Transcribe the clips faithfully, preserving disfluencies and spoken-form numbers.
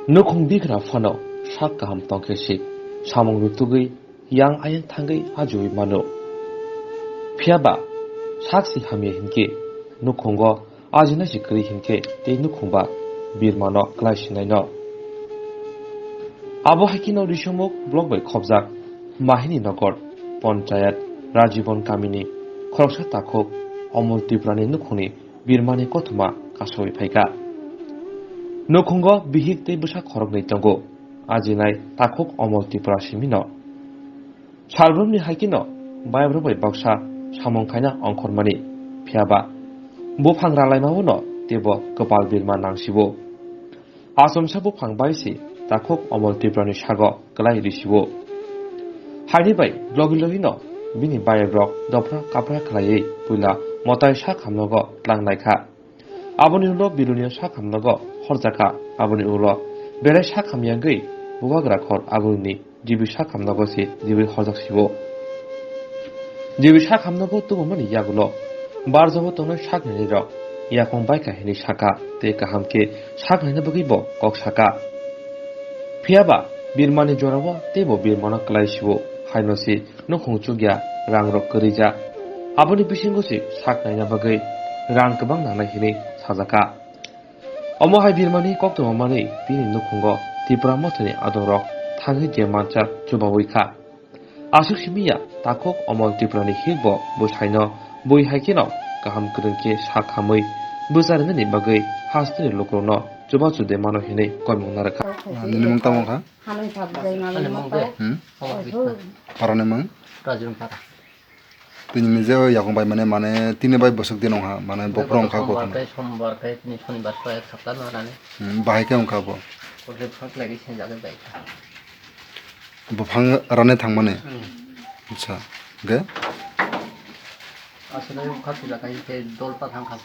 Nukhung bigra phano sak kaham tongkhe se, samung rutugwi yang ayang thangwi ajiwi mano. Phiyaba sak se hamya hinkhe nukhungo ajina se kwrwi hinkhe tei nukhungba birmano klai sinaino. Abo hai kheno Risomuk block bai khopjak Mahini Nogor Ponchayat Rajibon kamini khoroksa takhuk Omol Tripurani nukhungni birmani kothoma kasawi phaikha. Nukhungo bihik tei bwsa khoroknwi tongo. Ajinai takhuk Omol Tripura simino. Salbrumni hai kheno bayabrok bai baksa samung khaina ongkhormani, phiyaba buphang ralaimao no teibo kwpal birma nangsibo. Achomsa buphang bai se takhuk Omol Tripurani sago kwlai risibo. Haini bai logi logi no bini bayabrok dophra kaphra khlaiwi puila motai sak hamnogo tlang naikha. Aboni ulo Bilonia sak hamnogo horjakha. Aboni ulo belai sak hamyangwi bubagra khor agulni G B sak hamnogo se G B horjak sibo. G B sak hamnogo tubumani yagulo barjabo tongnai sak nainai rok yakung baikha hinwi sakha tei kaham khe sak naina bagwi bo kok sakha. Phiyaba birmani jorao teibo birmano klai sibo, haino se nukhung chukya rang rok kwrwija. Aboni bisingo se sak naina bagwi rang kwbang nangnai hinwi sajakha. Omo hai birmani koktwma manwi bini nukhungo Tripura mothani adongrok thangwi je mancha chubawi kha. Aswk simi ya takhuk Omol Tripurani hikbo bwsaino bui hai kheno kaham kwrwng khe sak hamwi bwsa rwnani bagwi hasteni lukurokno chubachu de mano hinwi koimung narwkha. Ah, nini mung tamo kha? Hanwi phabjai mano. Hmm? Parani mung? Rajirung para. Tini ni je yakung bai mane, mane tini bai bwswk din wngkha, mane bophuru wngkha sombar kothoma. Tei sombar tei tini sonibar so ek sapta no rani. Hmm, bahai khe wngkha bo. Kothai phak lagi se jaga bai kha. Buphang rani thangmani. Hmm. Acha. Ge? Aswk wngkha puja khai khe dol ta thang kha.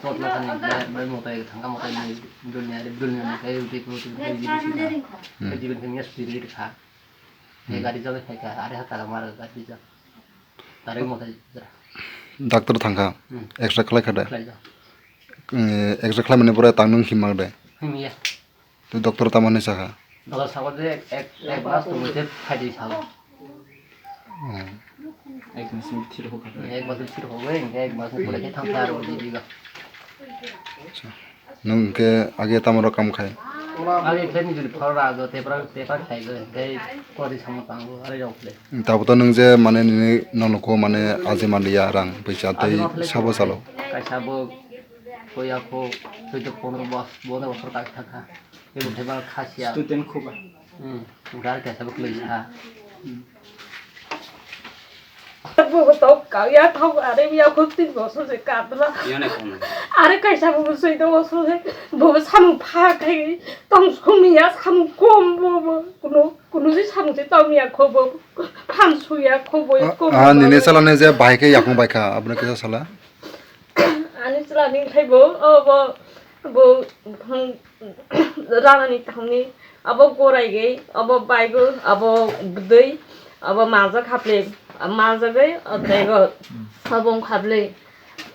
Dol ta thang bai motai thang kha motai ni dul ni ari dul ni kai uti kuno tu dul ni. Hmm. Kai jibin khe ngas diri kha. He gari jogwi phaikha, are ha tala mara gari jog. Tare mo thai jra. Doctor thangkha, hmm. X-ray khlai kha de. Khlai jra. Eh, X-ray khlai mani pore tang nung himma de. Himya. To doctor tamo hinwi sakha. Doctor sabo je ek, ek, ek mas to mujhe phai de sabo. Hmm. Ek mas ni thir ho kha. Ek mas ni thir ho goi, ek mas ni pore ke thang thar ho ji diga. Acha. Nwng hwnkhe age tamo rok kam khai? Age khe nijini phoro rw ago, tepra, tepra khai go, hwnkhe kori samo tango, ari rok le. Tabuk to nwng je mane nini nono ko mane aji manliya rang poisa tei sabo salo. Kaisa bo koya ko chuddo pondro bos, bono bosor kak thangkha. Ebo thaiba khasiya. Student khuba. Hmm, gar kaisa bo kwlwi sa. Bo to kaya thok are ya khok tin bosor se kadra. Yone kono. Are kaisa bo soi do bosor se bo samung pha khai tong sumi ya samung kom bo bo kuno kuno se samung se tong ya kho bo phan su ya kho bo kom. Ah, nini sala ne je bai khe yakung bai kha abone kisa sala. Ani chwla ni khai bo o bo bo ranani thangni abo gorai gei, abo baigo, abo bwdwi, abo majak haple, majagwi, o teigo sabong haple,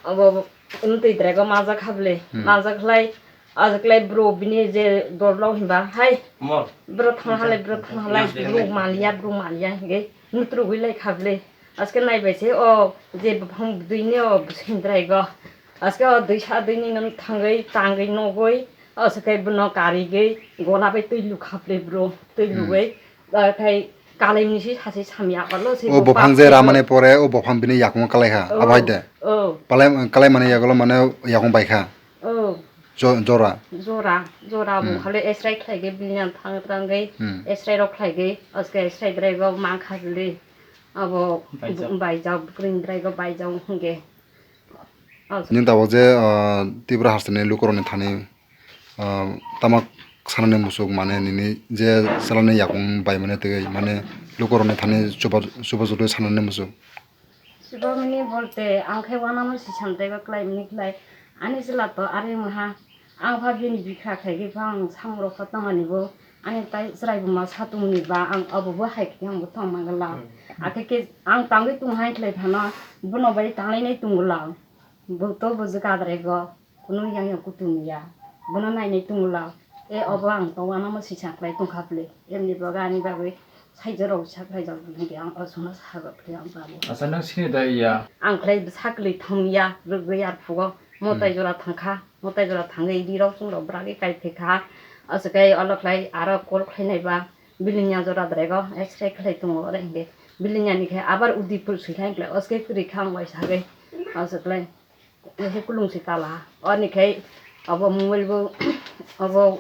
abo mtwi drego majak haple, hmm. Majak khlai, ajak khlai bro bini je dorlo hinba, hai, bro thang halai, bro thang halai, bro maliya, bro maliya, hingke nutrugwi lai khaple, aske naibai se, o je buphang bwdwini o bwswng drego. Aske o dui sa dui ni nung thangwi tangwi nugwi, o se khe bono karigwi gola bai twi lukha ple bro, twi hmm. Lugwi, o khai kalai ni si sasi samya apalo se o bo buphang je pang ramani pore o buphang bini yakung kalai ha, oh, abai de. Oh. Palai, kalai mani yagulo mane yakung bai kha. Oh. Jo-, jora. Jora, jora hmm. Bo khale esrai khlai ge bini thang thang ge hmm. Esrai rok khlai ge, aske esrai drai go mang kha le. Abo baijao. Baijao, bwkrwng drai go baijao hwnkhe. Nini tabuk je, ah, Tripura hasteni lukurokni thani, ah, tama sanani musuk, mane nini je salani yakung bai mane tei mane lukurokni thani chuba-, chubachu twi sanani musuk. Chubamani bolte ang khe uanama si samtei ba khlai mani khlai ani chwla to are wngha. Ang pha bini bikha khaigwi pha ang samungrok pha tongmani bo ani tai chwrai buma satungni ba ang abo bo hai khe ang bo tongma glak. Hmm. Akhe khe ang tangwi tong hai khlai phano bono bai tanglainai tongo lak. Bo to bo je kadrai go kuno yang yang kutung ya. Bono nainai tongo lak. E obo ang to wanama sisa khlai tongkha bwle. Emni bagwi ani bagwi saijorok sa khlai jak bwle hwnkhe ang o chwngno sago bwle ang babu. Acha, nang sini da iya? Ang khlai sa kwlwi thangya, rwgwi ar phugo. Motai jora thangkha, motai jora thangwi rirok chwngrok bragwi kai phaikha. Aswk khe olo khlai aro call khlainai ba. Bilinya jora drego, X-ray khlai tongo ore hwnkhe. Bilinya ni khe abar Udipur swi khlai khlai, oske kwrwi kha ang bai sagwi. Aswk khlai, ese kulung si kala. Oni khe abo mobile bo, abo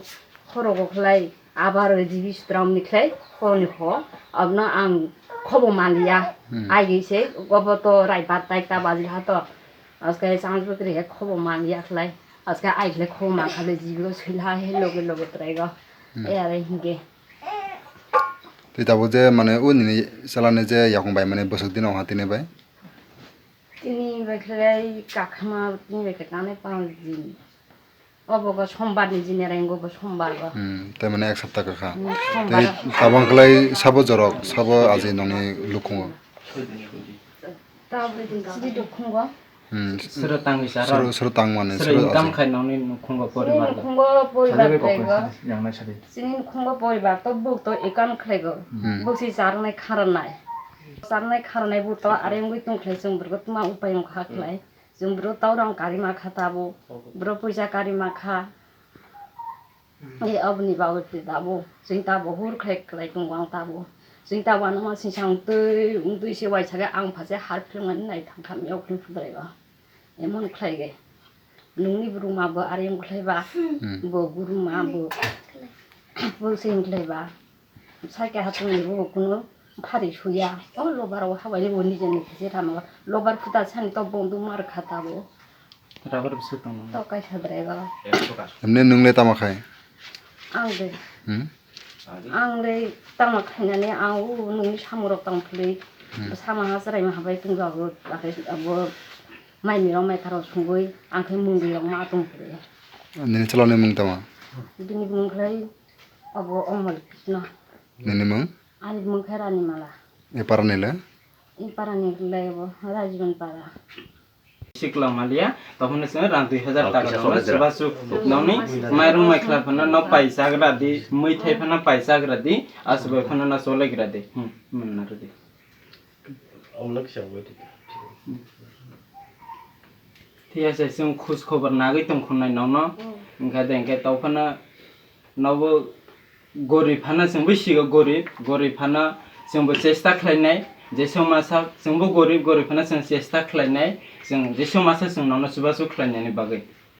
khorogo khlai abar G B Sudram ni khlai, hor ni ho. Abno ang khobo manliya. Hmm. Ai se, obo to raibar tai ta baji ha to. Aske chance bwkri he khobo manliya khlai. Aske ai khlai khobo mankha le G B o swi la he loge loge traigo. Hmm. E are hwnkhe. Tei tabuk je, mane, o nini chalani je yakung bai, mane, bwswk dino ha tini bai? Tini bai khlai kakhama, tini bai khe kanai panch din. Obo go sombar ni jini rengo bo sombar go. Hmm, tai mane ek sapta kakha. Hmm, sombar. Tei tabang khlai sabo jorok, sabo aji nongni lukungo. Tabuk sidi dukhungo. Hmm. Sero tangwi chara. Sero, sero tangmani, sero sero income ajai. Khai nongni nukhungo poribar. Sini nukhungo poribar khlaigo. Yang nai sadi. Sini nukhungo poribar to buk to ikan khlaigo. Hmm. Buk si charnai kharanai. Charnai kharanai buk to are wngwi tong khlai chwng burgo tma upai wngkha khlai. Chwng burgo tau rang kari ma kha tabo. Buro puisa kari ma kha. E aboni bagwi twi tabo, chwng tabo hur khlai khlai tongo ang tabo. Chwng tabo ano ma singsa wngtwi, wngtwi se waisa khe ang pha se har philmani nai thang kha miyok philmani phudraigo. Emon khlai khe. Nungni bwrwngma bo are wng khlai ba, hmm, bo guruma bo, bo se wng khlai ba. Sai khe hachwkni bo kuno phari suya. O lobar o habai bo nijeni khe se rama. Lobar phuta sani to bonduk mar kha tabo. Rabar bwswk tong nang. To kaisa drego. Emne nung le tamo khai? Ang de. Hmm? Ang le tamo khainani ang u nungni samurok tong philwi. Hmm. Sama ha chwrai ma habai tong jago. Abo mai ni rok mai tharo sungwi ang khe mungwi rok ma tong philwi. Nini chwla ni mung tamo? Bini mung khlai abo Omol Krishna. Nini mung? Ani mung khe Rani Mala. E para ni le? E para ni le abo Rajban para. Sikla maliya, tokhono chwng rang dui hajar taka rokno chubachu nokni mairung maikhlai phano no paichagra di, mwithai phano paichagra di, aswk bai phano no cholegra di. Hmm, hmm, naro di. Thik ase, chwng khoj khobor nagwi tongkhornai nokno, hmm, wngkha de, wngkhe tokphano nobo Gorib phano chwngbo sigo, gorib, gorib phano chwngbo chesta khlainai, jeswk masa chwngbo gorib, gorib phano chwng chesta khlainai, chwng jeswk masa chwng nono chubachu khlainani bagwi.